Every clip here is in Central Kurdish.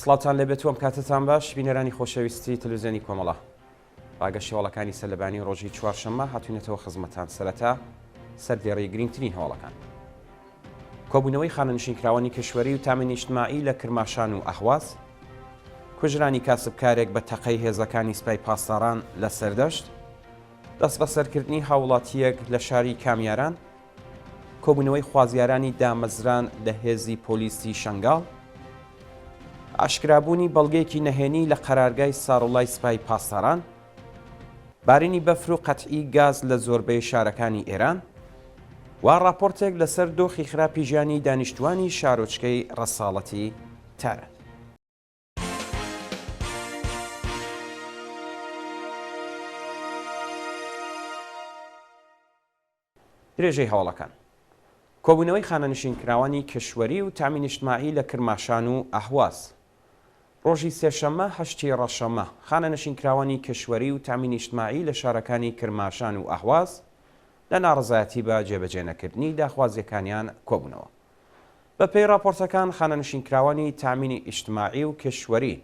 سڵاوتان لێبێت و ئەم کاتەتان باش بینەرانی خۆشەویستی تەلەڤزیۆنی کۆمەڵە. ڕاگەشی هەواڵەکانی سەرلەبانی ڕۆژی چوارشەممە هاتوینەتەوە خزمەتان سەرەتا سەردێڕی گرنگترین هەواڵەکان. کۆبوونەوەی خانەنشینکراوانی کشوەری و تامین ئیجتماعی لە کرماشان و ئەهواز، کوژرانی کاسبکارێک بە تەقەی هێزەکانی سپای پاسداران لە سەردەشت، دەستبەسەرکردنی هاووڵاتییەک لە شاری کامیاران، کۆبوونەوەی خوازیارانی دامەزران لە هێزی پۆلیسی شەنگاڵ، ئاشکرابوونی بەڵگەیەکی نەهێنی لە قەرارگای ساروڵای سپای پاسداران، بارینی بەفر و قەتعی گاز لە زۆربەی شارەکانی ئێران و ڕاپۆرتێک لەسەر دۆخی خراپی ژیانی دانیشتووانی شارۆچکەی ڕەساڵەتی تاران. درێژەی هەواڵەکان. کۆبوونەوەی خانەنشینکراوانی کشوەری و تامین اجتماعی لە کرماشان و ئەهواز. ڕۆژی سێشەممە هەشتی ڕەشەمە، خانەنشینکراوانی کشوەری و تامین اجتماعی لە شارەکانی کرماشان و ئەهواز لە ناڕەزایەتی بە جێبەجێنەکردنی داخوازییەکانیان کۆبوونەوە. بەپێی ڕاپۆرتەکان خانەنشینکراوانی تامین اجتماعی و کشوەری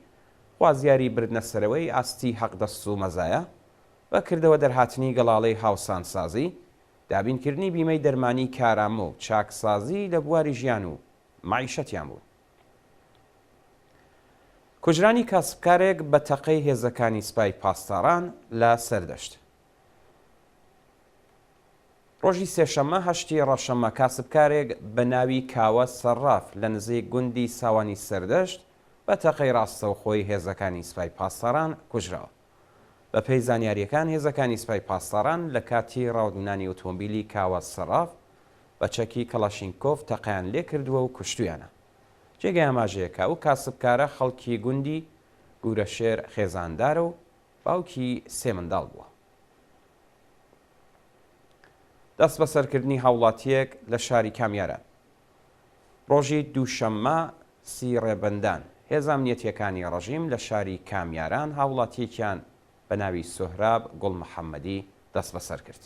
خوازیاری بردنەسەرەوەی ئاستی حەقدەست و مەزایا، بە کردەوە دەرهاتنی گەڵاڵەی هاوسانسازی، دابینکردنی بیمەی دەرمانی کارامە و چاکسازی لە بواری ژیان و مەعیشەتیان بوون. کوژرانی کاسبکارێک بە تەقەی هێزەکانی سپای پاسداران لە سەردەشت. ڕۆژی سێشەممە هەشتی ڕەشەممە کاسبکارێک بە ناوی کاوە سەڕاف لە نزیک گوندی ساوانی سەردەشت بە تەقەی ڕاستەوخۆی هێزەکانی سپای پاسداران کوژراوە. بەپێی زانیارییەکان هێزەکانی سپای پاسداران لە کاتی ڕاودنانی ئۆتۆمبیلی کاوە سەڕاف بە چەکی کەڵاشینکۆف تەقەیان لێکردووە و کوشتوویانە. جێگەی ئاماژەیە کە ئەو کاسبکارە خەڵکی گوندی گورەشێر خێزاندارە و باوکی سێ منداڵ بووە. دەستبەسەرکردنی هاوڵاتییەک لە شاری کامیاران. ڕۆژی دووشەممە سی ڕێبەندان، هێزە ئەمنیەتییەکانی ڕژیم لە شاری کامیاران هاووڵاتییەکیان بە ناوی سۆهراب گوڵمحەممەدی دەستبەسەر کرد.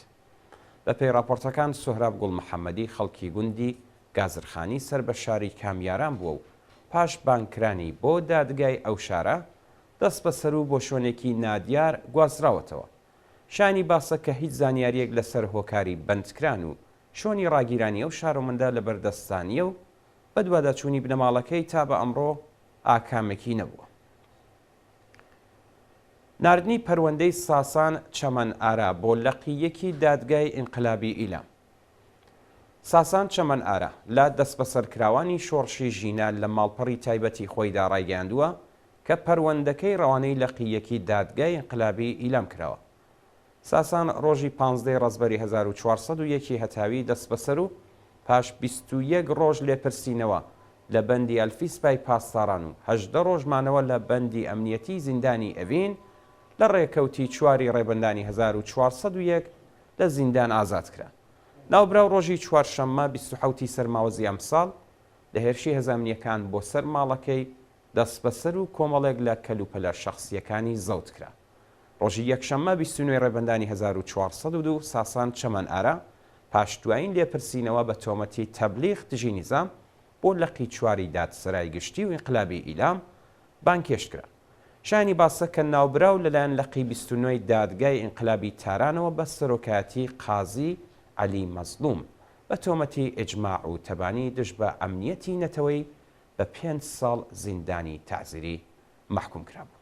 بەپێی ڕاپۆرتەکان سۆهراب گوڵمحەممەدی خەڵکی گوندی گازرخانی سەر بە شاری کامیاران بووە و پاش بانگکرانی بۆ دادگای ئەو شارە دەستبەسەر و بۆ شوێنێکی نادیار گوازراوەتەوە. شایانی باسە کە هیچ زانیارییەک لەسەر هۆکاری بەندکران و شۆنی ڕاگیرانی ئەو شارۆمەندە لەبەر دەستدا نییە و بەدواداچوونی بنەماڵەکەی تا بە ئەمڕۆ ئاکامێکی نەبووە. ناردنی پەروەندەی ساسان چەمەن ئارا بۆ لقی یەکی دادگای ئینقلابی ئیلام. ساسان چەمەن ئارا لە دەستبەسەرکراوانی شۆڕشی ژینا لە ماڵپەڕی تایبەتی خۆیدا ڕایگەیاندووە کە پەروەندەکەی ڕەوانەی لقی یەکی دادگای ئینقلابی ئیلام کراوە. ساسان ڕۆژی پانزدەی ڕەزبەری 1401 ی هەتاوی دەستبەسەر و پاش 21 ڕۆژ لێپرسینەوە لە بەندی ئەلفی سپای پاسداران و 18 ڕۆژ مانەوە لە بەندی ئەمنیەتیی زیندانی ئەڤین لە ڕێکەوتی چواری ڕێبەندانی 1401 لە زیندان ئازاد کرا. ناوبراو ڕۆژی چوارشەممە 27 ی سەرماوەزی ئەمساڵ لە هێرشی هێزە ئەمنییەکان بۆ سەر ماڵەکەی دەستبەسەر و کۆمەڵێک لە کەلوپەلە شەخسییەکانی زەوت کرا. ڕۆژی یەکشەممە 29 ی ڕێبەندانی 1402 ساسان چەمەن ئارا پاش دوایین لێپرسینەوە بە تۆمەتی تەبلیغ دژی نیزام بۆ لقی چواری دادسەرای گشتی و ئینقلابی ئیلام بانگهێشت کرا. شایانی باسە کە ناوبراو لەلایەن لقی 29 ی دادگای ئینقلابی تارانەوە بە سەرۆکایەتی قازی عەلی مەزڵووم بە تۆمەتی ئیجماع و تەبانی دژ بە ئەمنیەتی نەتەوەیی بە پێنج ساڵ زیندانی تەعزیری مەحکووم کرابوو.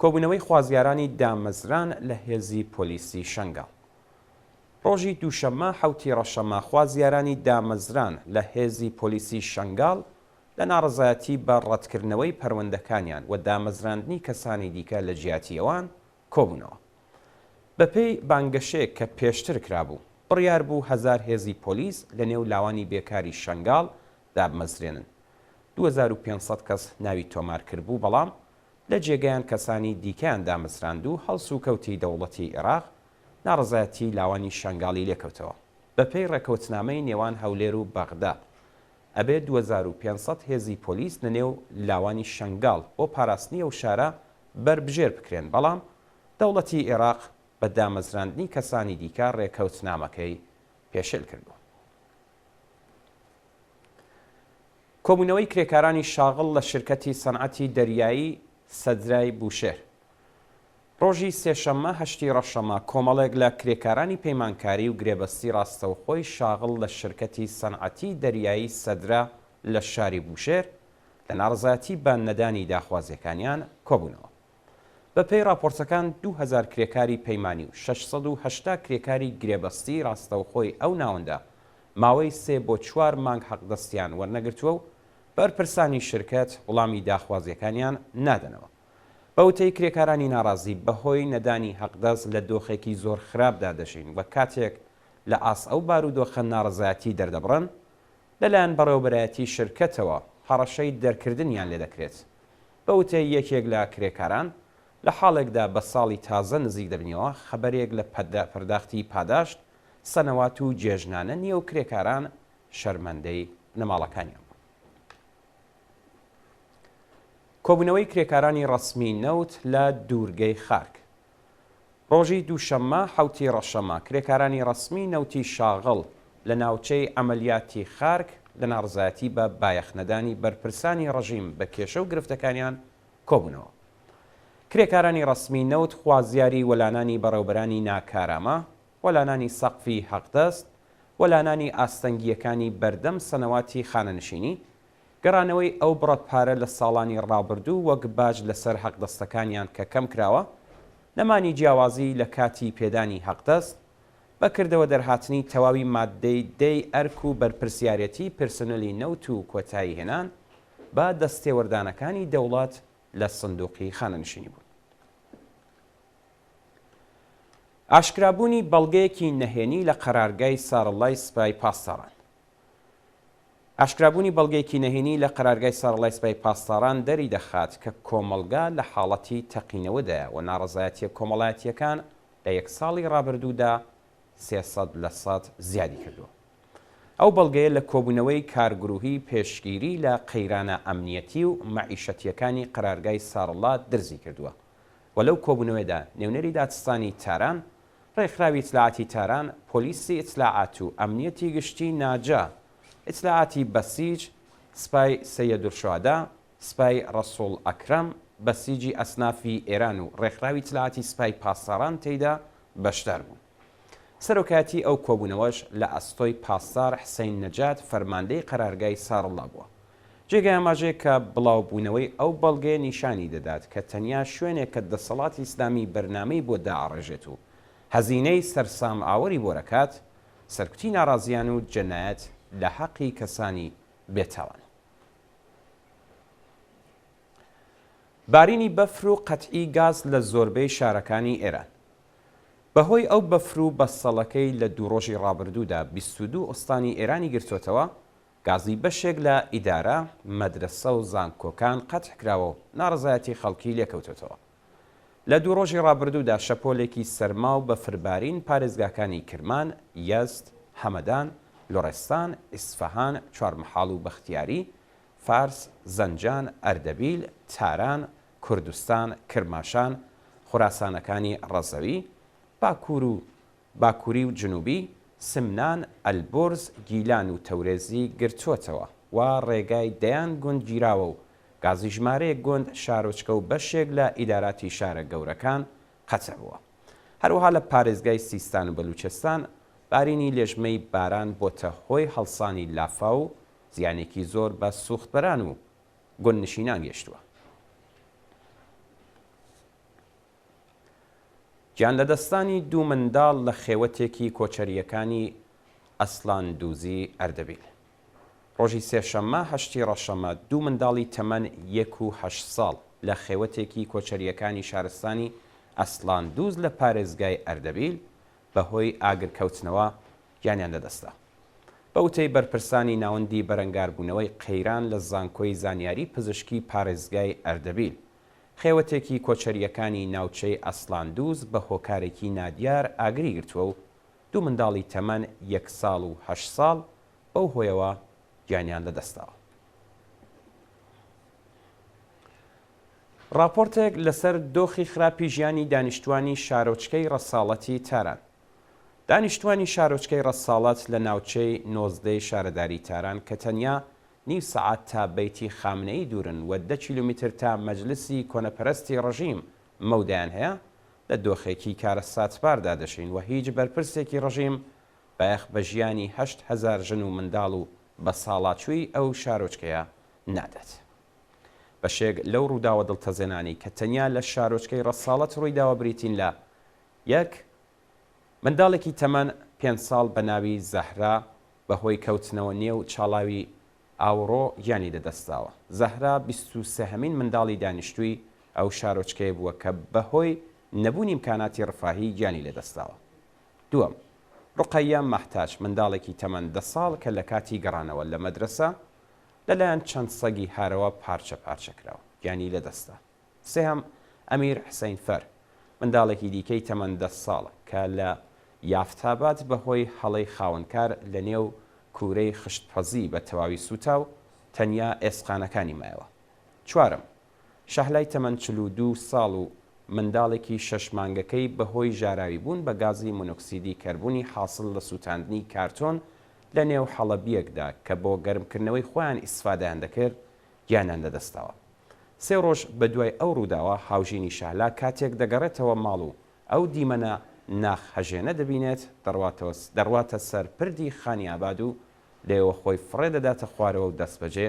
کۆبوونەوەی خوازیارانی دامەزران لە هێزی پۆلیسی شەنگاڵ. ڕۆژی دووشەممە حەوتی ڕەشەمە خوازیارانی دامەزران لە هێزی پۆلیسی شەنگاڵ لە ناڕەزایەتی بە ڕەتکردنەوەی پەروەندەکانیان و دامەزراندنی کەسانی دیکە لە جیاتی ئەوان کۆبوونەوە. بەپێی بانگەشەیەک کە پێشتر کرابوو، بڕیار بوو هەزار هێزی پۆلیس لەنێو لاوانی بێکاری شەنگاڵ دابمەزرێنن. 2500 کەس ناوی تۆمار کردبوو، بەڵام لە جێگەیان کەسانی دیکەیان دامەزراند و هەڵسوکەوتی دەوڵەتی ئێراق ناڕەزایەتیی لاوانی شەنگاڵی لێکەوتەوە. بەپێی ڕێکەوتنامەی نێوان هەولێر و بەغدا، ئەبێ 2500 هێزی پۆلیس لەنێو لاوانی شەنگاڵ بۆ پاراستنی ئەو شارە بەربژێر بکرێن، بەڵام دەوڵەتی ئێراق بە دامەزراندنی کەسانی دیکە ڕێکەوتنامەکەی پێشێل کردووە. کۆبوونەوەی کرێکارانی شاغڵ لە شرکەتی سەنعەتی دەریایی سەدرای بوشێهر. ڕۆژی سێشەممە هەشتی ڕەشەمە کۆمەڵێک لە کرێکارانی پەیمانکاری و گرێبەستی ڕاستەوخۆی شاغڵ لە شرکەتی سەنعەتی دەریایی سەدرا لە شاری بوشێهر لە ناڕەزایەتی بە نەدانی داخوازیەکانیان کۆبوونەوە. بە پێی ڕاپۆرتەکان 2000 کرێکاری پەیمانی و 680 کرێکاری گرێبەستی ڕاستەوخۆی ئەو ناوەندە ماوەی سێ بۆ چوار مانگ حەقدەستیان وەرنەگرتووە و بەرپرسانی شرکەت وڵامی داخوازیەکانیان نادەنەوە. بە وتەی کرێکارانی ناڕازی بەهۆی نەدانی حەقدەست لە دۆخێکی زۆر خراپدا دەژین و کاتێک لە ئاست ئەو بارودۆخە ناڕەزایەتی دەردەبڕن لەلایەن بەڕێوەبەرایەتی شرکەتەوە هەڕەشەی دەرکردنیان لێدەکرێت. بە وتەی یەکێک لە کرێکاران، لە حاڵێکدا بە ساڵی تازە نزیک دەبینەوە خەبەرێک لە پەرداختی پاداشت، سەنەوات و جێژنانە نییە و کرێکاران شەرمەندەی بنەماڵەکانیان بوون. کۆبوونەوەی کرێکارانی ڕەسمی نەوت لە دوورگەی خارک. ڕۆژی دووشەممە حەوتی ڕەشەمە، کرێکارانی ڕەسمی نەوتی شاغڵ لە ناوچەی عەمەلیاتی خارک لە ناڕەزایەتی بە بایەخنەدانی بەرپرسانی ڕژیم بە کێشە و گرفتەکانیان کۆبوونەوە. کرێکارانی ڕەسمی نەوت خوازیاری وەلانانی بەڕێوبەرانی ناکارامە، وەلانانی سەقفی حەقدەست، وەلانانی ئاستەنگییەکانی بەردەم سەنەواتی خانەنشینی، گەڕانەوەی ئەو بڕە پارە لە ساڵانی ڕابردوو وەک باج لەسەر حەقدەستەکانیان کە کەم کراوە، نەمانی جیاوازی لە کاتی پێدانی حەقدەست، بە کردەوە دەرهاتنی تەواوی ماددەی دەی ئەرک و بەرپرسیارێتی پرسونلی نەوت و کۆتایی هێنان بە دەستێوەردانەکانی دەوڵەت لە سندوقی خانەنشینی بوون. ئاشکرابوونی بەڵگەیەکی نەهێنی لە قەرارگای سارەڵای سپای پاسداران. ئاشکرابوونی بەڵگەیەکی نەهێنی لە قەرارگای سارەڵای سپای پاسداران دەری دەخات کە کۆمەڵگا لە حاڵەتی تەقینەوەدایە و ناڕەزایەتییە کۆمەڵایەتییەکان لە یەک ساڵی ڕابردوودا 300 لە سەد زیادی کردووە. ئەو بەڵگەیە لە کۆبوونەوەی کارگروهی پێشگیری لە قەیرانە ئەمنیەتی و مەعیشەتییەکانی قەرارگای سارەڵا درزی کردووە و لەو کۆبوونەوەیەدا نوێنەری دادستانی تاران، ڕێکخراوی ئیتلاعاتی تاران، پۆلیسی ئیتلاعات و ئەمنیەتی گشتی ناجا، ئیتلاعاتی بەسیج، سپای سەیەدولشوهەدا، سپای ڕەسووڵ ئەکرەم، بەسیجی ئەسنافی ئێران و ڕێکخراوی ئیتلاعاتی سپای پاسداران تێیدا بەشدار بوون. سەرۆکایەتی ئەو کۆبوونەوەش لە ئەستۆی پاسدار حسەین نەجات فەرماندەی قەرارگای ساڕڵا بووە. جێگای ئاماژەیە کە بڵاو بوونەوەی ئەو بەڵگەیە نیشانی دەدات کە تەنیا شوێنێک کە دەسەڵاتی ئیسلامی بەرنامەی بۆ دائەڕێژێت و هەزینەی سەرسام ئاوەری بۆ دەکات، سەرکوتی ناڕازیان و جەنایەت لە حەقی کەسانی بێ تاوانە. بارینی بەفر و قەتعی گاز لە زۆربەی شارەکانی ئێران. بەهۆی ئەو بەفر و بەستەڵەکەی لە دوو ڕۆژی ڕابردوودا 22 ئوستانی ئێرانی گرتۆتەوە، گازی بەشێک لە ئیدارە، مەدرەسە و زانکۆکان قەتع کراوە و ناڕەزایەتی خەڵکی لێکەوتۆتەوە. لە دوو ڕۆژی ڕابردوودا شەپۆلێکی سەرما و بەفربارین پارێزگاکانی کرمان، یەزد، هەمەدان، لوڕێستان، ئیسفەهان، چوارمەحاڵ و بەختیاری، فارس، زەنجان، ئەردەبیل، تاران، کوردستان، کرماشان، خوراسانەکانی ڕەزەوی، باکوور و باکووری و جنوبی، سمنان، ئەلبورز، گیلان و تەورێزی گرتووەتەوە و ڕێگای دەیان گوند گیراوە و گازی ژمارەیەک گوند، شارۆچکە و بەشێک لە ئیداراتی شارە گەورەکان قەتع بووە. هەروەها لە پارێزگای سیستان و بەلوچستان بارینی لێژمەی باران بۆتە هۆی هەڵسانی لافاو و زیانێکی زۆر بە سووختبەران و گوندنشینان گەیشتووە. گیانلەدەستدانی دوو منداڵ لە خێوەتێکی کۆچەرییەکانی ئەسلاندوزی ئەردەبیل. ڕۆژی سێشەممە هەشتی ڕەشەمە دوو منداڵی تەمەن یەک و هەشت ساڵ لە خێوەتێکی کۆچەرییەکانی شارستانی ئەسلاندوز لە پارێزگای ئەردەبیل بەهۆی ئاگرکەوتنەوە گیانیان لەدەستدا. بە وتەی بەرپرسانی ناوەندی بەرەنگاربوونەوەی قەیران لە زانکۆی زانیاری پزیشکی پارێزگای ئەردەبیل، خێوەتێکی کۆچەرییەکانی ناوچەی ئەسڵاندوز بە هۆکارێکی نادیار ئاگری گرتووە و دوو منداڵی تەمەن یەک ساڵ و هەشت ساڵ بەو هۆیەوە گیانیان لەدەستداوە. ڕاپۆرتێک لەسەر دۆخی خراپی ژیانی دانیشتوانی شارۆچکەی ڕەساڵەتی تاران. دانیشتوانی شارۆچکەی ڕەساڵەت لە ناوچەی نۆزدەی شارەداری تاران کە تەنیا. نیو سەعات تا بەیتی خامنەیی دوورن و دە کیلومیتر تا مەجلسی کۆنەپەرستی ڕژیم مەودایان هەیە، لە دۆخێکی کارەساتباردا دەژین و هیچ بەرپرسێکی ڕژیم بایەخ بە ژیانی 8000 ژن و منداڵ و بەساڵاچووی ئەو شارۆچکەیە نادات. بەشێک لەو ڕووداوە دڵتەزێنانەی کە تەنیا لە شارۆچکەی ڕەساڵەت ڕوویداوە بریتین لە، یەک، منداڵێکی تەمەن پێنج ساڵ بە ناوی زەهرا بەهۆی کەوتنەوە نێو چاڵاوی ئاوڕۆ گیانی لەدەستداوە. زەهرا 23 هەمین منداڵی دانیشتووی ئەو شارۆچکەیە بووە کە بەهۆی نەبوونی ئیمکاناتی ڕفاهی گیانی لەدەستداوە. دووەم، ڕوقەیە مەحتاج منداڵێکی تەمەن دە ساڵ کە لەکاتی گەڕانەوە لە مەدرەسە لەلایەن چەند سەگی هارەوە پارچە پارچە کرا و گیانی لەدەستدا. سێهەم، ئەمیر حسەین فەر، منداڵێکی دیکەی تەمەن دە ساڵ کە لە یافتاباد بەهۆی هەڵەی خاوەنکار لەنێو کوورەی خشتپەزی بە تەواوی سووتا و تەنیا ئێسقانەکانی مایەوە. چوارەم، شەهلای تەمەن 42 ساڵ و منداڵێکی شەش مانگەکەی بەهۆی ژاراویبوون بە گازی مۆنۆکسیدی کەربونی حاسڵ لە سووتاندنی کارتۆن لەنێو حەڵەبییەکدا کە بۆ گەرمکردنەوەی خۆیان ئیسفادەیان دەکرد، گیانیان لەدەستداوە. سێ ڕۆژ بەدوای ئەو ڕووداوە، هاوژینی شەهلا کاتێک دەگەڕێتەوە ماڵ و ئەو دیمەنە ناخ هەژێنە دەبینێت، دەڕواتەوە دەڕواتە سەر پردی خانی ئاباد و لەوێوە خۆی فڕێ دەداتە خوارەوە و دەستبەجێ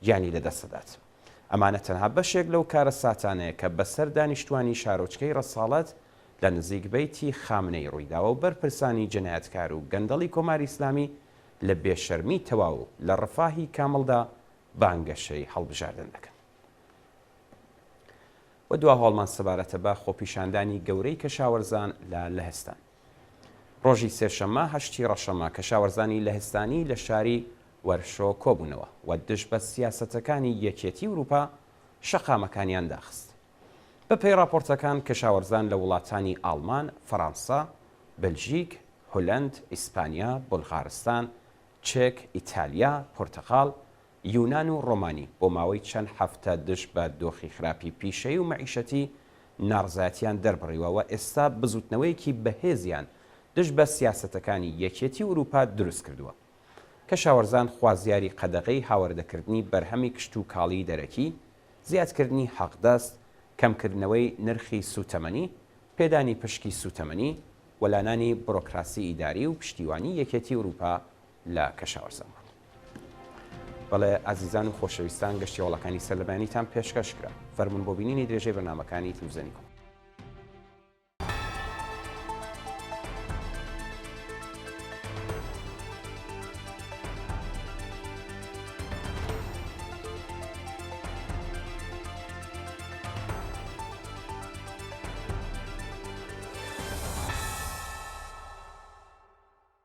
گیانی لەدەست دەدات. ئەمانە تەنها بەشێک لەو کارەساتانەیە کە بەسەر دانیشتوانی شارۆچکەی ڕەساڵەت لە نزیک بەیتی خامنەیی ڕوویداوە و بەرپرسانی جەنایەتکار و گەندەڵی کۆماری ئیسلامی لە بێشەرمی تەواو و لە ڕفاهی کامڵدا بانگەشەی هەڵبژاردن دەکەن. و دوا هەواڵمان سەبارەتە بە خۆپیشاندانی گەورەی کەشاوەرزان لە لەهستان. ڕۆژی سێشەممە هەشتی ڕەشەمە کەشاوەرزانی لەهستانی لە شاری وەرشۆ کۆبوونەوە و دژ بە سیاسەتەکانی یەکێتی ئوروپا شەقامەکانیان داخست. بە پێی ڕاپۆرتەکان کەشاوەرزان لە وڵاتانی ئاڵمان، فەرانسە، بلژیک، هولەند، ئیسپانیا، بولغارستان، چێک، ئیتالیا، پورتەقاڵ، یونان و ڕۆمانی بۆ ماوەی چەند هەفتە دژ بە دۆخی خراپی پیشەیی و مەعیشەتی ناڕزایەتیان دەربڕیوە و ئێستا بزوتنەوەیەکی بەهێزیان دژ بە سیاسەتەکانی یەکێتی ئوروپا دروست کردووە. کەشاوەرزان خوازیاری قەدەغەی هاوەردەکردنی بەرهەمی کشتوکاڵیی دەرەکی، زیادکردنی حەقدەست، کەمکردنەوەی نرخی سووتەمەنی، پێدانی پشکی سووتەمەنی، وەلانانی بڕۆکراسی ئیداری و پشتیوانی یەکێتی ئوروپا لە کەشاوەرزان بوون. بەڵێ ئازیزان و خۆشەویستان گەشتی هەواڵەکانی سەرلەبەیانیتان پێشکەش کرا. فەرموون بۆ بینینی درێژەی بەرنامەکانی تلویزیۆنی کۆمەڵ.